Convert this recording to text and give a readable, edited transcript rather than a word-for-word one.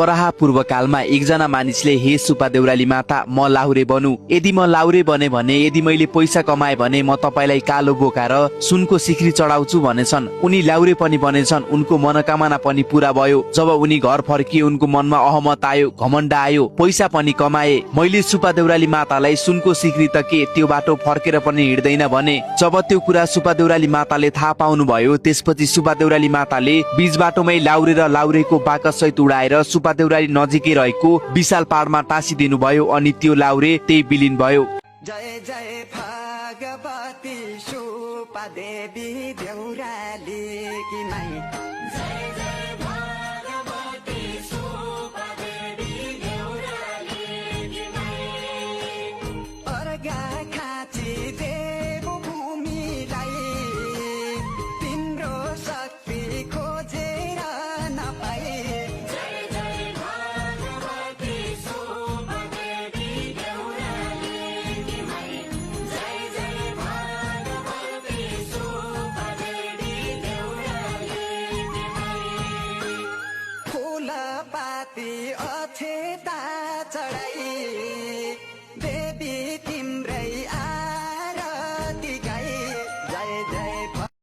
पराहा पूर्व कालमा एकजना मानिसले हे सुपा देउराली माता म लाहुरे बनू, यदि म लाहुरे बने भने यदि मैले पैसा कमाए भने म तपाईलाई कालो बोकाएर सुनको सिक्री चढाउँछु भनेछन्। उनी लाहुरे पनि बनेछन्। उनको मनोकामना पनि पूरा भयो। जब उनी घर फर्किए उनको मनमा अहमत आयो, घमण्ड आयो, पैसा पनि कमाए। मैले सुपा देउराली मातालाई सुनको सिक्री त के त्यो बाटो फर्केर पनि हिँड्दैन भने। जब त्यो कुरा सुपा देउराली माताले थाहा पाउनु भयो त्यसपछि सुपा देउराली माताले बीच बाटोमै लाहुरे र लाहुरेको बाकससहित उडाएर सुपा देउराली नजिकै रहेको विशाल पाहाडमा टाँसिदिनु भयो अनि त्यो लाहुरे त्यही विलीन भयो। जय जय भगवती सुपा देवी देउराली की माई